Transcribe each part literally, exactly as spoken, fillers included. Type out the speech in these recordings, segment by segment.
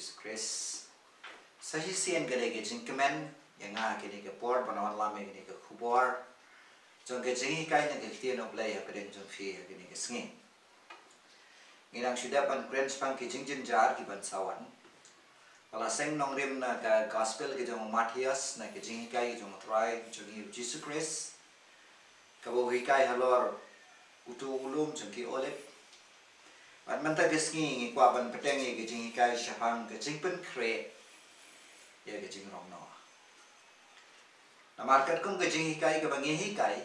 Jisu Khrist. Sa shisien ka dei ka jingkmen ïa nga ha kane ka por ban wanlam ïa kane ka khubor jong ka jinghikai na ka ktien U Blei hapdeng jong phi ha kane ka sngi. Ngi dang shu dep ban kren shaphang ki jingjynjar ki ban sa wan. Ba la seng nongrim na ka gospel ka jong u Mathaios, na ka jinghikai ka jong u Trai jong ngi u Jisu Khrist, kaba u hikai halor uto u lum jong ki Olib. Bad mynta ka sngi ngi kwah ban pynbteng ïa ka jinghikai shaphang ka jingpynkhreh ïa ka jingrong noh. Namar katkum ka jinghikai kaba ngi hikai,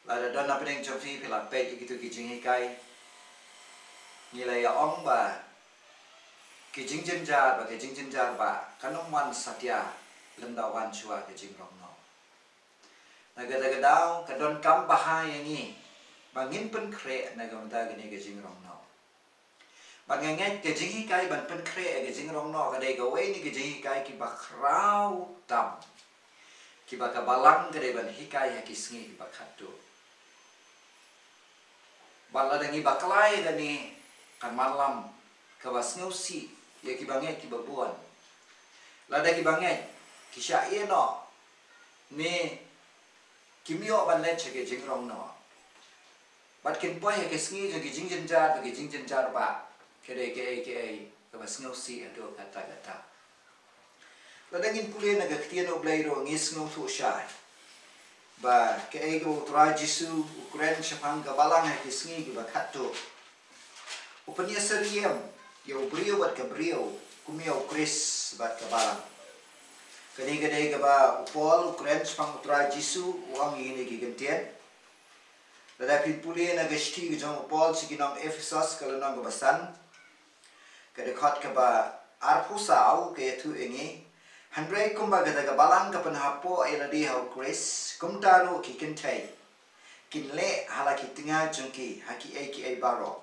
lada don hapdeng jong phi phi la peit ïa kito ki jinghikai, ngi la ïa ong ba ki jingjynjar, ba ki jingjynjar ba kan ym wan satia lymda wan shuwa ka jingrong noh. Na kata ka daw ka donkam bha ïa ngi ba ngin pynkhreh na ka bynta kane ka jingrong noh. Bad nga ngeit ka jinghikai ban pynkhreh ïa ka jingrong noh ka dei kawei na ka jinghikai kiba khraw tam, kiba ka Balang ka dei ban hikai ha ki sngi kiba khatduh. Bad lada ngi bakla ïa kane, kan wanlam kaba sngewsih ïa kiba ngeit kiba bun. Lada kiba ngeit ki shah ïeh noh ne kim ïoh ban leit sha ka jingrong noh, bad kin poi ha ka sngi jong ka jingjynjar, ka jingjynjar ba ka dei kaei kaei kaba sngewsih haduh katta katta. Lada ngin pule na ka ktien U Blei ruh ngi sngewthuh shai ba kaei kaba u Trai Jisu u kren shaphang ka Balang ha ki sngi kiba khatduh, u pynïasyriem ïa u briew bad ka briew kum ïa u Khrist bad ka Balang. Kane ka dei kaba u Paul u kren shaphang u Trai Jisu, u ong ïa kine ki kyntien. Lada phi pule na ka shithi ka jong u Paul sha ki nong Ephesos ka lynnong kaba san, ka dkhot kaba arphew saw ka ïathuh ïa ngi: Hynrei kumba kata ka Balang ka pynhapoh ïa lade ha u Khrist, kumta ruh ki kynthei kin leh ha la ki tnga jong ki ha kiei kiei baroh.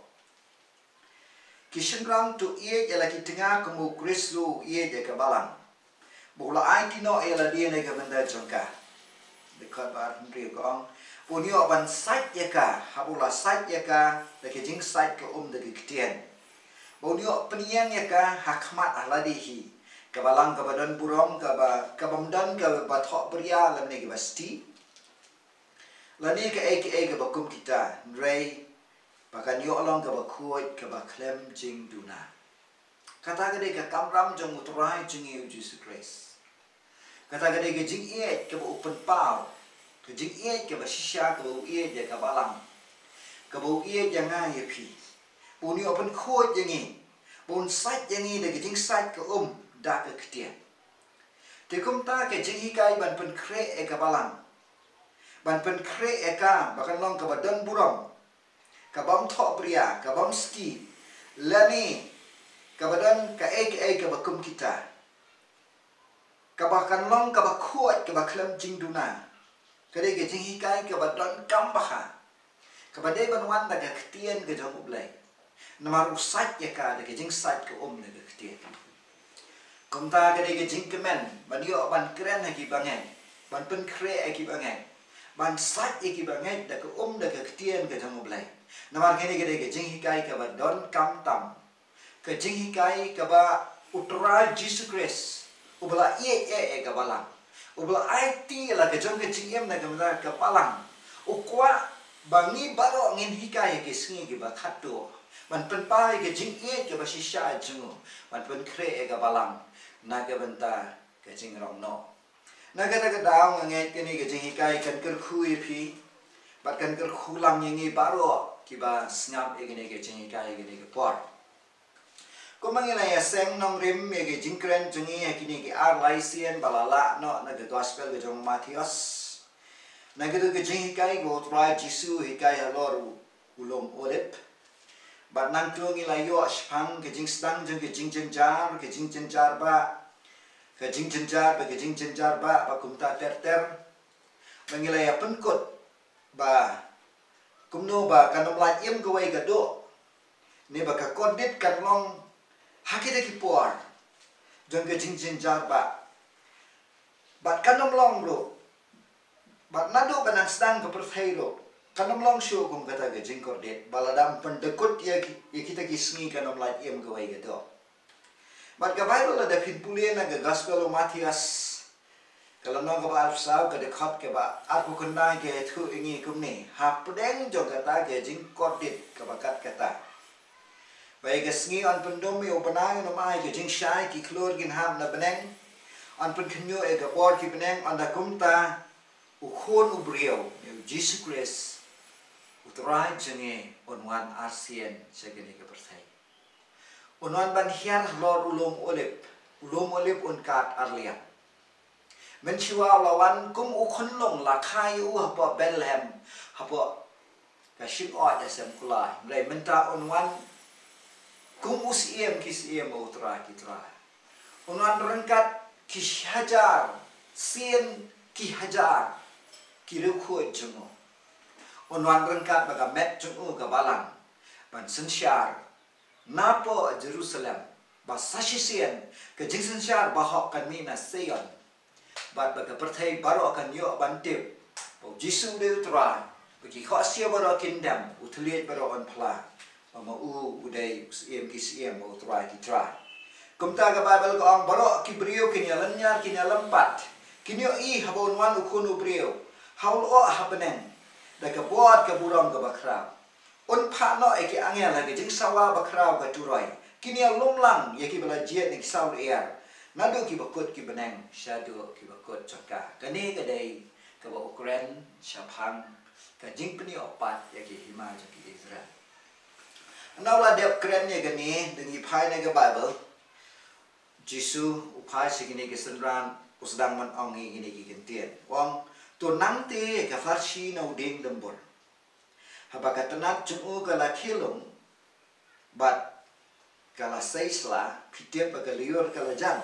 Ki shynrang to ïeit ïa la ki tnga kum u Khrist ruh u ïeit ïa ka Balang, ba u la aiti noh ïa lade na ka bynta jong ka. Dkhot ba arphew hynriew ka ong ba un ïoh ban sait ïa ka, haba u la sait ïa ka da ka jingsait ka um da ka ktien, ba un ïoh pynïeng ïa ka ha khmat ha lade hi, ka Balang kaba don burom, kaba, kabym don kaba thohbria lane kaba sti, lane kaei kaei kaba kum kita, hynrei ba kan ïoh long kaba khuid, kaba khlem jingduna. Kata ka dei ka kamram jong u Trai jong ngi u Jisu Khrist. Kata ka dei ka jingïeit kaba u pynpaw, ka jingïeit kaba shisha kaba u ïeit ïa ka Balang, kaba u ïeit ïa nga ïa phi, ba un ïoh pynkhuid ïa ngi, ba un sait ïa ngi da ka jingsait ka um da ka ktien. Te kumta ka jinghikai ban pynkhreh ïa ka Balang, ban pynkhreh ïa ka ba kan long kaba don burom, kabym thohbria, kabym sti, lane kaba don kaei kaei kaba kum kita, kaba kan long kaba khuid, kaba khlem jingduna, ka dei ka jinghikai kaba donkam bha, kaba dei ban wan da ka ktien ka jong U Blei. Namar u sait ïa ka da ka jingsait ka um da ka ktien. Kumta ka dei ka jingkmen ban ïoh ban kren ha ki bangeit, ban pynkhreh ha ki bangeit, ban sait ïa ki bangeit da ka um da ka ktien ka jong U Blei. Namar kane ka dei ka jinghikai kaba donkam tam, ka jinghikai kaba u Trai Jisu Khrist, uba la ïeit ïa ka Balang, uba la aiti la ka jong ka jingim na ka bynta ka Balang, u kwah ba ngi baroh ngin hikai ha ki sngi kiba khatduh ban pynpaw ïa ka jingïeit kaba shisha jong u, ban pynkhreh ïa ka Balang na ka bynta ka jingrong noh. Na kata ka daw nga ngeit kane ka jinghikai kan kyrkhu ïa phi bad kan kyrkhu lang ïa ngi baroh kiba sngap ïa kane ka jinghikai ha kane ka por. Kumba ngi la ïaseng nongrim ïa ka jingkren jong ngi ha kine ki ar lai sien ba la lah noh na ka gospel ka jong u Mathaios, na kata ka jinghikai ba u Trai Jisu u hikai halor u, u lum Olib. Bad nangta ngi la ïoh shaphang ka jingsdang jong ka jingjynjar, ka jingjynjar ba, ka jingjynjar ba, ka jingjynjar ba, ba kumta ter ter. Ba ngi la ïa pynkut ba kumno ba kan ym lait im kawei ka doh, ne ba ka kordit kan long ha kita ki por jong ka jingjynjar ba. Bad kan ym long ruh, bad naduh ba nang sdang ka pyrthei ruh, kan ym long shuh kum kata ka jingkordit, ba lada ym pyndykut ïa ki, ïa kita ki sngi kan ym lait im kawei ka doh. Bad ka Baibl lada phin pule na ka Gospel u Mathaios, ka lynnong kaba arphew saw, ka dkhot kaba arphew khyndai, ka ïathuh ïa ngi kumne: Hapdeng jong kata ka jingkordit kaba kat kata, ba ïa ka sngi yn pyndum ïa u bnai, yn ym ai ka jingshai, ki khlur kin hap na bneng, yn pynkhynñiuh ïa ka bor ki bneng, ynda kumta u Khun u briew, ïa u Jisu Khrist, u Trai jong ngi, un wan arsien sha kane ka pyrthei. Un wan ban hiar halor u lum Olib, u lum Olib un kad arliang. Mynshuwa u la wan kum u khunlung, la kha ïa u hapoh Bethlehem, hapoh ka shyngoid ha Semkhlaiñ. Hynrei mynta un wan kum u Syiem ki syiem, u Trai ki trai. Un wan ryngkat ki hajar, sien ki hajar ki riewkhuid jong u. Un wan ryngkat bad ka met jong u ka balang, ban synshar napoh Jerusalem, ba sa shisien ka jingsynshar bahok kan mih na Sion, bad ba ka pyrthei baroh kan ïoh ban tip ba u Jisu u dei u Trai, ba ki khohsiew baroh kin dem, u thylliej baroh un phla, ba ma u u dei u Syiem ki syiem, u Trai ki trai. Kumta ka Baibl ka ong, baroh ki briew kin ïalynñiar, kin ïalympat, kin ïohi haba un wan u Khun u briew, ha u lyoh ha bneng da ka bor ka burom kaba khraw. Un phah noh ïa ki angel ha ka jingsawa bakhraw ka turoi. Kin ïalum lang ïa kiba la jied na ki saw lyer, naduh kiba kut ki bneng shaduh kiba kut jong ka. Kane ka dei kaba u kren shaphang ka jingpynïoh pat ïa ki hima jong ki Israel. Haba u la dep kren ïa kane, da ngi phai na ka Baibl, Jisu u phai sha kine ki synran, u sdang ban ong ïa kine ki kyntien. U ong, to nangta ïa ka pharshi na u dieng dymbur. Haba ka tnat jong u ka la khie lung bad ka la sei sla, phi tip ba ka lyiur ka la jan.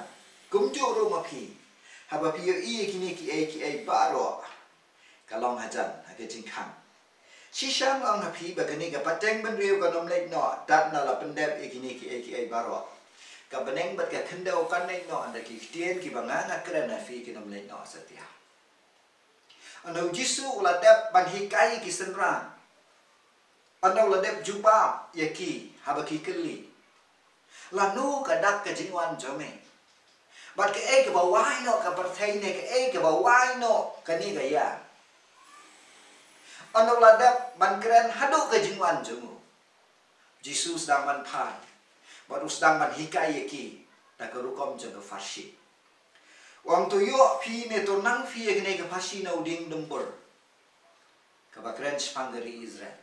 Kumjuh ruh ma phi, haba phi ïohi ïa kine kiei kiei baroh, ka long hajan ha ka jingkhang. Shisha nga ong ha phi ba kane ka pateng bynriew kan ym leit noh tad na la pyndep ïa kine kiei kiei baroh. Ka bneng bad ka khyndew kan leit noh, hynrei ki ktien kiba nga nga kren ha phi kin ym leit noh satia. Haba u Jisu u la dep ban hikai ïa ki synran, haba u la dep jubab ïa ki haba ki kylli, lano ka dak ka jingwan jong me? Bad kaei kaba wai noh ka pyrthei ne kaei kaba wai noh kane ka ïing? Haba u la dep ban kren haduh ka jingwan jong u, Jisu u sdang ban phai bad u sdang ban hikai ïa ki da ka rukom jong ka pharshi. U ong, to ïoh phi ne to nang phi ïa kane ka pharshi na u dieng dymbur kaba kren shaphang ka ri Israel.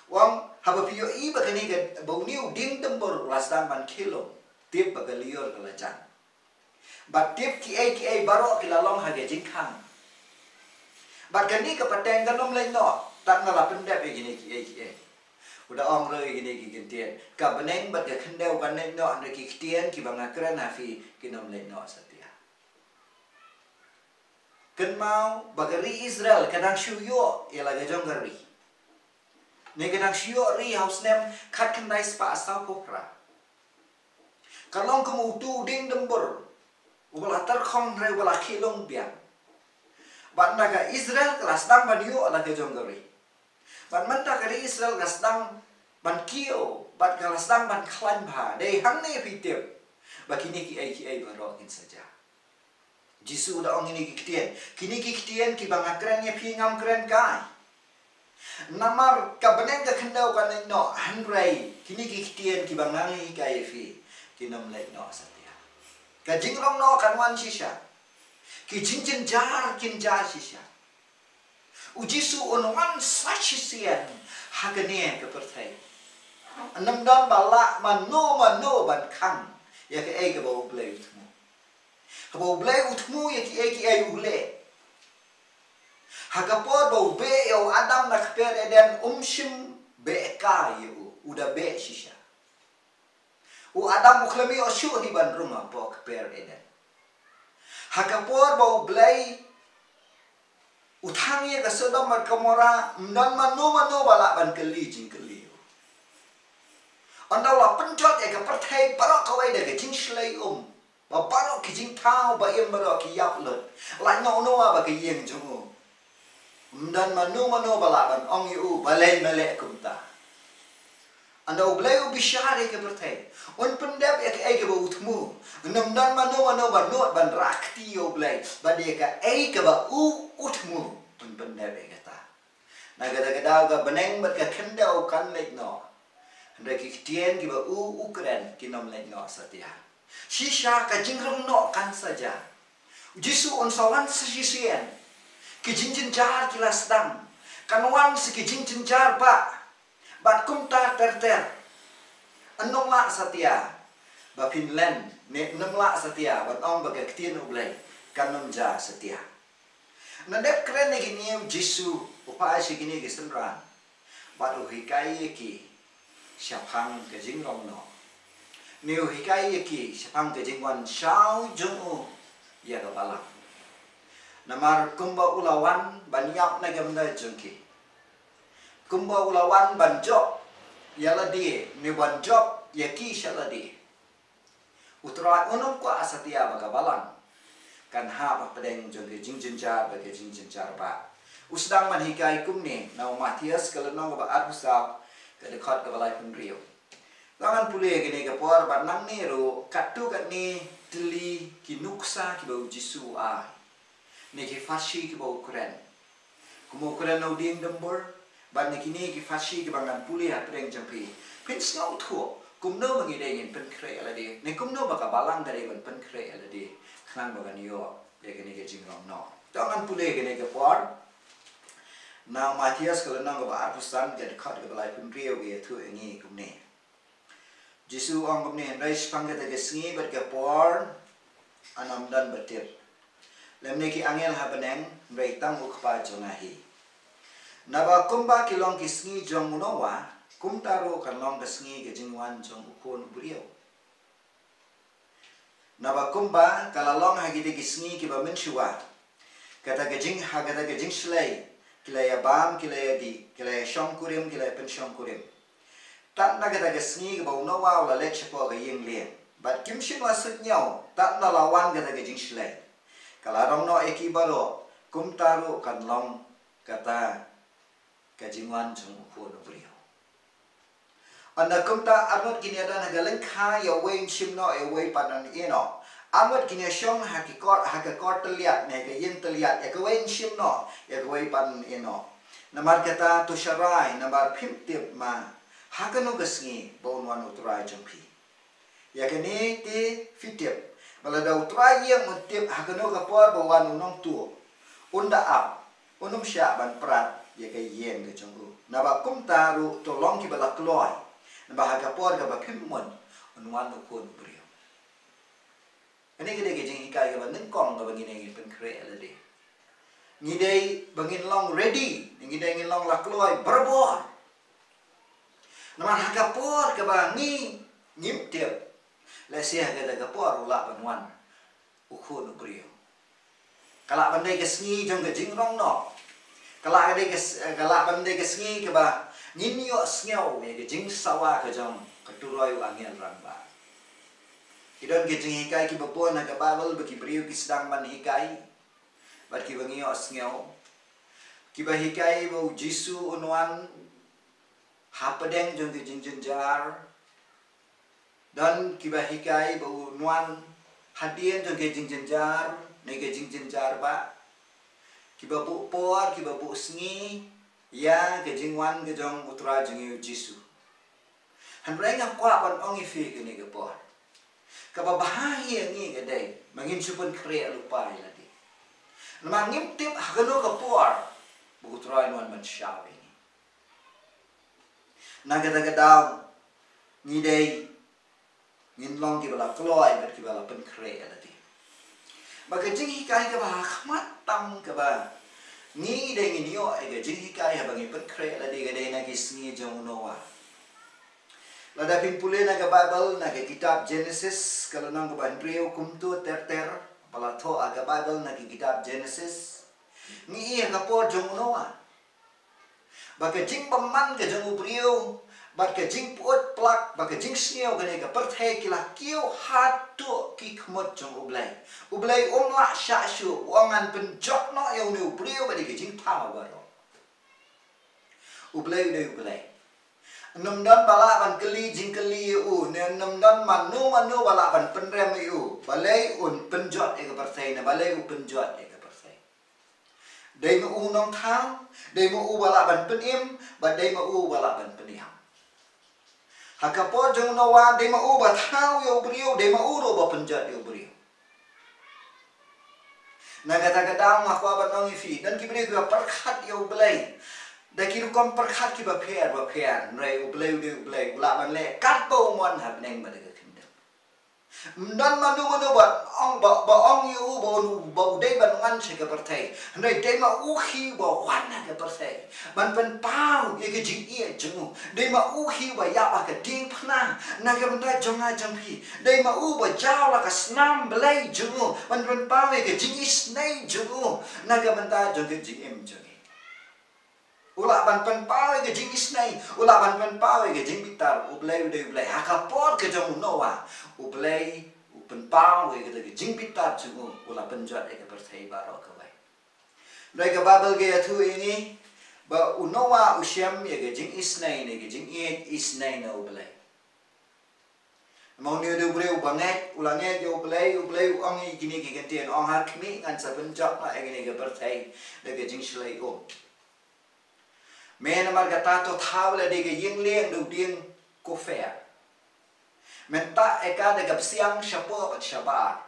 U ong, haba phi ïohi ba kane ka, ba une u dieng dymbur u la sdang ban khie lung, tip ba ka lyiur ka la jan. Bad tip kiei kiei baroh ki la long ha ka jingkhang. Bad kane ka pateng kan ym leit noh tad na la pyndep ïa kine kiei kiei. U da ong ruh ïa kine ki kyntien, ka bneng bad ka khyndew kan leit noh, hynrei ki ktien kiba nga kren ha phi kin ym leit noh satia. Kynmaw ba ka ri Israel ka dang shu ïoh ïa la ka jong ka ri, ne ka dang shu ïoh ri ha u snem khatkhyndai spah sawphew phra. Ka long kum utu u dieng dymbur uba la tyrkhong hynrei uba la khie lung biang. Bad na ka Israel ka la sdang ban ïoh la ka jong ka ri. Bad mynta ka ri Israel ka sdang ban kiew bad ka la sdang ban khlaiñ bha. Dei hangne phi tip ba kine kiei kiei baroh kin sa jia. Jisu u da ong kine ki ktien, kine ki ktien kiba nga kren ïa phi ngam kren kai. Namar ka bneng ka khyndew kan leit noh, hynrei kine ki ktien kiba nga hikai ïa phi kin ym leit noh satia. Ka jingrong noh kan wan shisha. Ki jingjynjar kin jia shisha. U Jisu un wan sa shisien ha kane ka pyrthei. Ym don ba lah mano mano ban khang ïa kaei kaba U Blei u thmu. Haba U Blei u thmu ïa kiei kiei u leh. Ha ka por ba u beh ïa u Adam na kper Eden, um shym beh kai ïa u, u da beh shisha. U Adam u khlem ïoh shuh hi ban rung hapoh kper Eden. Ha ka por ba U Blei u thang ïa ka Sodom bad Gomorrah, ym don mano mano ba lah ban kylli jingkylli. Ynda u la pynjot ïa ka pyrthei baroh kawei da ka jingshlei um, ba baroh ki jingthaw ba im baroh ki ïap lut, lait noh u Noah bad ka ïing jong u. Ym don mano mano ba lah ban ong ïa u, balei me leh kumta? Ynda U Blei u bishar ïa ka pyrthei, un pyndep ïa kaei kaba u thmu. Ym don mano mano ba nud ban rah kti ïa U Blei bad ïa kaei kaba u u thmu, un pyndep ïa kata. Na kata ka daw ka bneng bad ka khyndew kan leit noh, hynrei ki ktien kiba u u kren kin ym leit noh satia. Shisha ka jingrong noh kan sa jia. U Jisu un sa wan sa shisien. Ki jingjynjar ki la sdang. Kan wan sa ki jingjynjar ba, bad kumta ter ter. Ym lah satia ba phin len, ne ym lah satia ban ong ba ka ktien U Blei kan ym jia satia. Nadep kren ïa kine, U Jisu u phai sha kine ki synran bad u hikai ïa ki shaphang ka jingrong noh, ne u hikai ïa ki shaphang ka jingwan shaw jong u ïa ka balang. Namar kumba u la wan ban ïap na ka bynta jong ki, kumba u la wan ban jop ïa lade ne ban jop ïa ki sha lade, U Trai un ym kwah satia ba ka balang kan hap hapdeng jong ka jingjynjar bad ka jingjynjar ba. U sdang ban hikai kumne na u Mathaios ka lynnong kaba arphew saw, ka dkhot kaba laiphew hynriew. Ngan pule kane ka por bad nangne ruh katto katne tylli ki nuksa kiba U Jisu u ai, ne ki pharshi kiba u kren. Kumba u kren na u dieng dymbur bad na kine ki pharshi kiba ngan pule hapdeng jong phi, phin sngewthuh kumno ba ngi dei ngin pynkhreh ïa lade, ne kumno ba ka balang ka dei ban pynkhreh ïa lade, khnang ba kan ïoh ïa kane ka jingrong noh. To ngan pule kane ka por na u Mathaios ka lynnong kaba arphew san, ka dkhot kaba laiphew hynriew, ka ïathuh ïa ngi kumne. Jisu u ong kumne: Hynrei shaphang kata ka sngi bad ka por yn ym don ba tip, lymne ki angel ha bneng, hynrei tang U Kpa jong nga hi. Naba kumba ki long ki sngi jong u Noah, kumta ruh kan long ka sngi ka jingwan jong U Khun u briew. Naba kumba ka la long ha kite ki sngi kiba mynshuwa, kata ka jing, ha kata ka jingshlei, ki la ïa bam, ki la ïa dih, ki la ïa shongkurim, ki la ïa pynshongkurim. Tad na kata ka sngi kaba u Noah u la leit shapoh ka ïing lieng, bad kim shym la suidñiew tad na la wan kata ka jingshlei. Ka la rong noh ïa ki baroh, kumta ruh kan long kata ka jingwan jong U Khun u briew. Ynda kumta, arngut kin ïa don ha ka lyngkha ïa uwei un shim noh, ïa uwei pat un ïeh noh. Arngut kin ïa shong ha ki kor, ha ka kor tylliat ne ha ka ïing tylliat, ïa kawei un shim noh, ïa kawei pat un ïeh noh. Namar kata to sharai, namar phim tip ma ha kano ka sngi ba un wan U Trai jong phi. Ïa kane te phi tip, ba lada U Trai ïeng un tip ha kano ka por ba wan U Nongtuh, un da ap, un ym shah ban prat ïa ka ïing ka jong u. Naba kumta ruh to long kiba la kloi, naba ha ka por kaba phim mut un wan U Khun u briew. Kane ka dei ka jinghikai kaba nyngkong kaba ngi dei ngin pynkhreh ïa lade. Ngi dei ba ngin long ready, ngi dei ngin long la kloi barabor. Namar ha ka por kaba ngi ngim tip, lehse ha kata ka por u lah ban wan U Khun u briew. Ka lah ban dei ka sngi jong ka jingrong noh. Ka lah ka dei ka s-, ka lah ban dei ka sngi kaba ngin ïoh sngew ïa ka jingsawa ka jong ka turoi u angel rangbah. Ki don ki jinghikai kiba bun ha ka Baibl ba ki briew ki sdang ban hikai bad kiba ngi ïoh sngew, kiba hikai ba U Jisu un wan hapdeng jong ki jingjynjar. Don kiba hikai ba un wan hadien jong ki jingjynjar, ne ki jingjynjar ba, kiba buh por, kiba buh sngi ïa ka jingwan ka jong U Trai jong ngi U Jisu. Hynrei nga kwah ban ong ïa phi kane ka por, kaba bha ïa ngi ka dei ba ngin shu pynkhreh lypa ïa lade. Namar ngim tip ha kano ka por ba U Trai un wan ban shaw ïa ngi. Na kata ka daw ngi dei ngin long kiba la kloi bad kiba la pynkhreh ïa lade. Ba ka jinghikai kaba ha khmat tam kaba ngi dei ngin ïoh ïa ka jinghikai haba ngi pynkhreh ïa lade ka dei na ki sngi jong u Noah. Lada phin pule na ka Baibl, na ka kitab Genesis, ka lynnong kaba hynriew kumto ter ter, ba la thoh ha ka Baibl na ka kitab Genesis, ngi i ha ka por jong u Noah. Ba ka jingbymman ka jong u briew, bad ka jingpyut plak, bad ka jingsniew kane ka pyrthei ki la kiew haduh ki khmut jong U Blei. U Blei um lah shah shuh, u ong ngan pynjot noh ïa une u briew bad ïa ka jingthaw baroh. U Blei u dei U Blei. Ym don ba lah ban kylli jingkylli ïa u, ne ym don mano mano ba lah ban pynrem ïa u. Balei un pynjot ïa ka pyrthei, ne balei u pynjot ïa ka pyrthei. Dei ma u nongthaw, dei ma u ba lah ban pynim, bad dei ma u ba lah ban pynïap. Ha ka por jong u Noah, dei ma u ba thaw ïa u briew, dei ma u ruh ba pynjot ïa u briew. Na kata ka daw nga kwah ban ong ïa phi, don ki briew kiba pyrkhat ïa U Blei da ki rukom pyrkhat kiba pher ba pher, hynrei U Blei u dei U Blei, u lah ban leh katba u mon ha bneng bad ha ka khyndew. Ym don mano mano ba ong, ba, ba ong ïa u ba u, ba u dei ban wan sha ka pyrthei. Hynrei dei ma u hi ba wan ha ka pyrthei ban pynpaw ïa ka jingïeit jong u. Dei ma u hi ba ïap ha ka diengphna na ka bynta jong nga jong phi. Dei ma u ba jaw la ka snam Blei jong u ban pynpaw ïa ka jingisynei jong u na ka bynta jong ka jingim jong ngi. U lah ban pynpaw ïa ka jingisynei, u lah ban pynpaw ïa ka jingbitar. U Blei u dei U Blei. Ha ka por ka jong u Noah, U Blei u pynpaw ïa ka, ka jingbitar jong u, u la pynjot ïa ka pyrthei baroh kawei. Hynrei ka Baibl ka ïathuh ïa ngi ba u Noah u shem ïa ka jingisynei ne ka jingïeit isynei na U Blei. Namar une u dei u briew uba ngeit, u la ngeit ïa U Blei, U Blei u ong ïa kine ki kyntien, ong, ha khmih, ngan sa pynjot noh ïa kane ka pyrthei da ka jingshlei um. Me namar kata to thaw lade ka ïing lieng da u dieng kupher. Men tah ïa ka da ka bsiang shapoh bad shabar.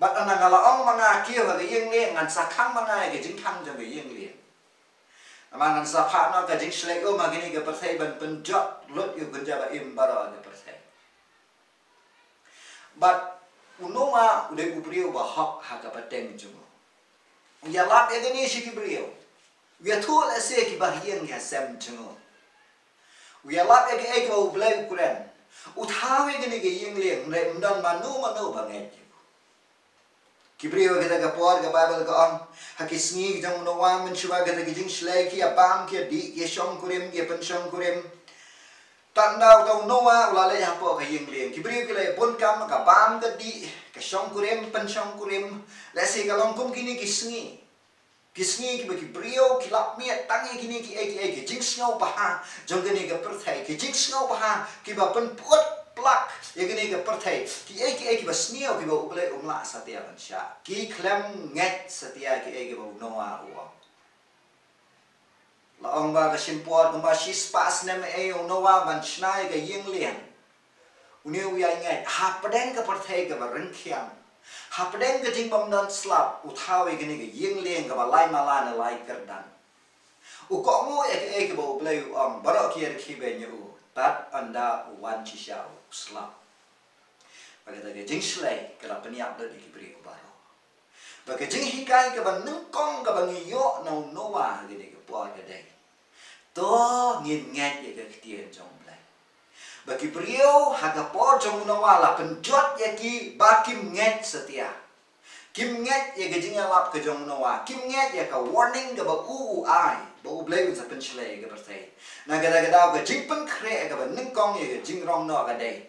Bad haba nga la ong ma nga, kiew ha ka ïing lieng, ngan sa khang ma nga ïa ka jingkhang jong ka ïing lieng. Namar ngan sa phah noh ka jingshlei um ha kane ka pyrthei ban pynjot lut ïa u kynja ba im baroh ha ka pyrthei. Bad u Noah u dei u briew ba hok ha ka pateng jong u. U ïalap ïa kane sha ki briew. U ïathuh lehse kiba ha ïing ha sem jong u. U ïalap ïa kaei kaba U Blei u kren. U thaw ïa kane ka ïing lieng, hynrei ym don mano mano ba ngeit ïa u. Ki briew ha kata ka por, ka Baibl ka ong, ha ki sngi ki jong u Noah, mynshuwa kata ka jingshlei, ki ïa bam, ki ïa dih, ki ïa shongkurim, ki ïa pynshongkurim. Tang da uta u Noah u la leit hapoh ka ïing lieng. Ki briew ki la ïa bun kam, ka bam, ka dih, ka shongkurim, pynshongkurim. Lehse ka long kum kine ki sngi. Ki sngi kiba ki briew ki lap miet tang ïa kine kiei kiei ki jingsngewbha jong kane ka pyrthei, ki jingsngewbha kiba pynput plak ïa kane ka pyrthei, kiei kiei kiba sniew kiba U Blei um lah satia ban shah. Ki khlem ngeit satia kiei kiba u Noah u ong. La ong ba ka shim por kumba shispah snem eh ïa u Noah ban shna ïa ka ïing lieng. Une u ïaineh hapdeng ka pyrthei kaba ryngkhiang, hapdeng ka jingbymdon slap, u thaw ïa kane ka ïing lieng kaba lai mala ne lai kyrdan. U kohnguh ïa kaei kaba U Blei u ong, baroh ki ïa rkhie beiñ ïa u, tad ynda u wan shisha u slap. Bad kata ka jingshlei ka la pynïap lut ïa ki briew baroh. Bad ka jinghikai kaba nyngkong kaba ngi ïoh na u Noah ha kane ka por ka dei, to ngin ngeit ïa ka ktien jong U Blei. Ba ki briew ha ka por jong u Noah la pynjot ïa ki ba kim ngeit satia. Kim ngeit ïa ka jingïalap ka jong u Noah, kim ngeit ïa ka warning kaba u u ai ba U Blei un sa pynshlei ïa ka pyrthei. Na kata ka daw ka jingpynkhreh kaba nyngkong ïa ka jingrong noh ka dei,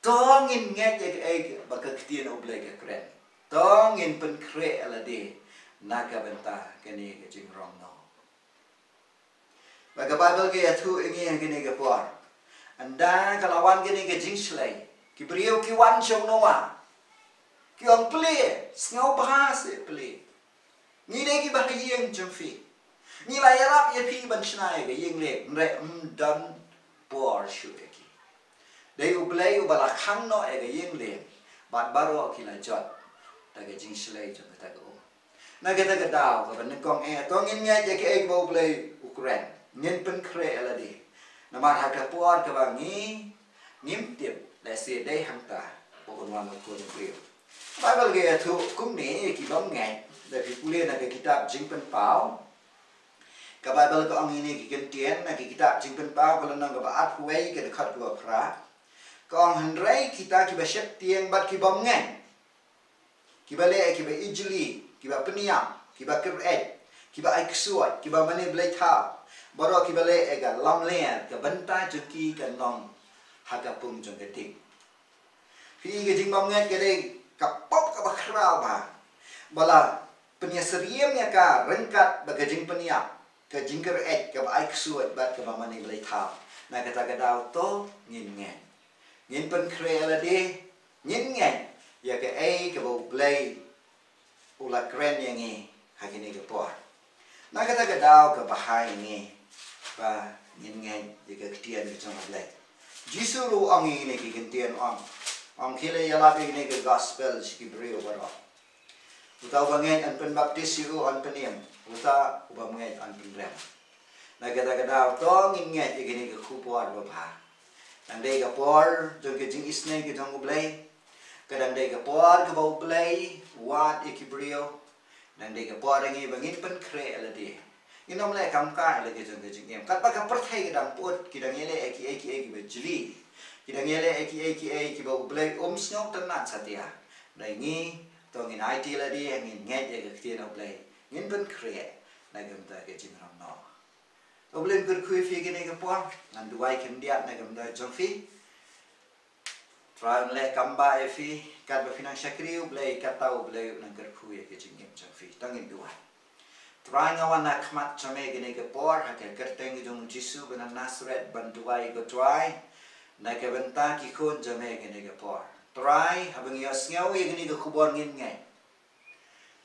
to ngin ngeit ïa kaei ba ka ktien U Blei ka kren. To ngin pynkhreh lade na ka bynta kane ka jingrong noh. Ba ka Baibl ka ïathuh ïa ngi ha kane ka por, ynda ka la wan kane ka jingshlei, ki briew ki wan sha u Noah, ki ong, plie, sngewbha seh, plie. Ngi dei kiba ha ïing jong phi. Ngi la ïarap ïa phi ban shna ïa ka ïing lieng, hynrei ym don por shuh ïa ki. Dei U Blei uba la khang noh ïa ka ïing lieng, bad baroh ki la jot da ka jingshlei jong kata ka um. Na kata ka daw kaba nyngkong eh, to ngin ngeit ïa kaei kaba U Blei u kren. Ngin pynkhreh ïa lade. Namar ha ka por kaba ngi ngim tip, lehse dei hangta ba un wan u Khun u briew. Baibl ka ïathuh kumne ïa ki bym ngeit. Lada phi pule na ka kitab Jingpynpaw, ka Baibl ka ong ïa kine ki kyntien, na ka kitab Jingpynpaw ka lynnong kaba arphew wei, ka dkhot kaba phra. Ka ong, hynrei kita kiba sheptieng bad ki bym ngeit, kiba leh kiba ijli, kiba pynïap, kiba kyr-eit, kiba ai ksuid, kiba mane blei thaw, baroh kiba leh ïa ka lamler, ka bynta jong ki kan long ha ka pung jong ka ding. Phi, ka jingbymngeit ka dei ka pop kaba khraw bha, ba la pynïasyriem ïa ka ryngkat bad ka jingpynïap. ka jingkyreit kaba ai ksuid bad kaba mane blei thaw. Na kata ka daw to ngin ngeit, ngin pynkhreh ïa lade, ngin ngeit ïa kaei kaba U Blei u la kren ïa ngi ha kine ki por. Na kata ka daw kaba hai ngi ba ngin ngeit ïa ka ktien ka jong U Blei. Jisu ruh ong ïa kine ki ktien, ong, ong khie leit ïalap ïa kine ki gospel sha ki briew baroh. Uta uba ngeit yn pynbaptis ïa u yn pynim, uta uba ym ngeit yn pynrem. Na kata ka daw to ngin ngeit ïa kine ki khubor babha. Dang dei ka por jong ka jingisynei ka jong U Blei. Ka dang dei ka por kaba U Blei u wad ïa ki briew. Dang dei ka por ïa ngi ba ngin pynkhreh ïa lade. Ngin ym leh kam kai la ka jong ka jingim. Katba ka pyrthei ka dang put, ki dang ïaleh ïa kiei kiei kiba jli. Ki dang ïaleh ïa kiei kiei kiba U Blei um sngewtynnat satia. Dei ngi to ngin aiti lade, ngin ngeit ïa ka ktien U Blei, ngin pynkhreh na ka bynta ka jingryngnoh. U Blei un kyrkhu ïa phi kine ki por. Ngan duwai khyndiat na ka bynta jong phi. Trai un leh kam bah ïa phi, katba phi nang shakri U Blei, kata U Blei un nang kyrkhu ïa ka jingim jong phi. To ngin duwai. Trai, nga wan ha khmat jong me kine ki por ha ka kyrteng jong U Jisu ba na Nasareth ban duwai, ko Trai, na ka bynta ki khun jong me kine ki por. Trai, haba ngi ïohsngew ïa kine ki khubor ngin ngeit.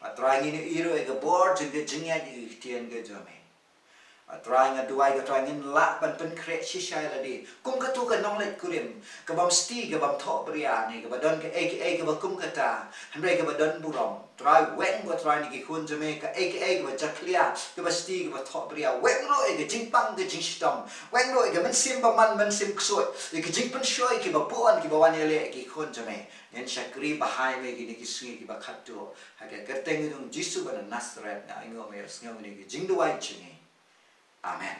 Bad Trai, ngin ïohi ruh ïa ka bor jong ka jingngeit ïa ka ktien ka jong me. Bad Trai, nga duwai, ko Trai, ngin lah ban pynkhreh shisha ïa lade kum kato ka nongleit kurim ka bym sti, ka bym thohbria, ne kaba don kaei kaei kaba kum kata, hynrei kaba don burom. Trai, weng, ko Trai, na ki khun jong me kaei kaei kaba jakhlia, kaba sti, kaba thohbria. Weng ruh ïa ka jingpang ka jingshitom. Weng ruh ïa ka mynsiem bymman mynsiem ksuid, ïa ka jingpynshoi kiba bun kiba wan ïaleh ïa ki khun jong me. Ngin shakri bha ïa me kine ki sngi kiba khatduh. Ha ka kyrteng jong U Jisu ba na Nasareth nga ainguh, nga ïohsngew ïa kine ki jingduwai jong ngi. Amen.